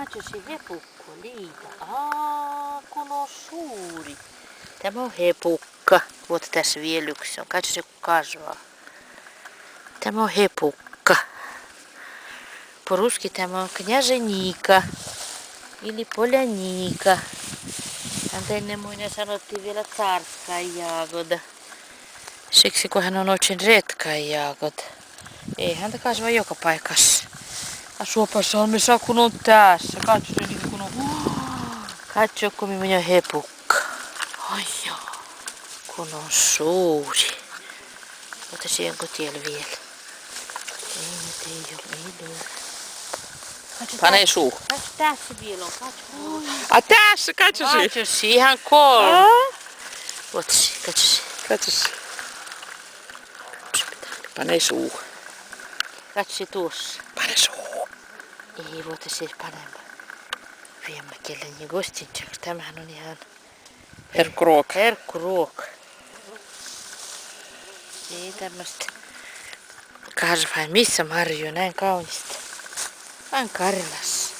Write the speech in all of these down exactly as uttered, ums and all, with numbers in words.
Kádjossi hepukka, Liida. Aa, kun on suuri. Tämä on hepukka. Vuotta, tässä viel yksi on. Kádjossi, kun kasvaa. Tämä on hepukka. Po ruski tämä on knjaženiika. Ili poljanika. Häntä ennen muina sanottiin vielä carska jagoda. Siksi, kun hän on oikein retkä jagoda. Ei häntä kasva joka paikassa. A Suopassalmessa, kun on tässä. Kádjo, niin kun on. Kádjo, kun minä hepukka. Ai joo. Kun on suuri. Mutta se onko tiel vielä? Ei nyt, ei ole, ei ole. Kádjo, pane tää- suu. Kádjo, tässä vielä on, kádjo. A, tässä, kádjossi. Kádjossi, ihan kolme. Aa? Vuotasi, kádjossi. Kádjossi. Pane suu. Kádjossi tuossa. Pane suu. Ei vuotasi panema. Viemme kelle niin gostin. Tämähän on ihan herkkuruok. Herkkuruok. Niin tämmöstä. Kasvaa missä marju, näin kaunista. Vaan Karjalassa.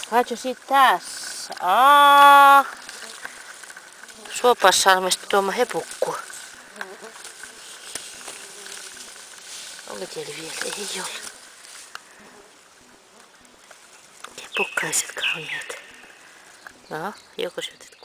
Kádjossi, tässä. Aa. Suopassalmesta tuoma hepukku. Onko tiel vielä? Ei ole. Hepukkaiset kauniit. No, joku syötät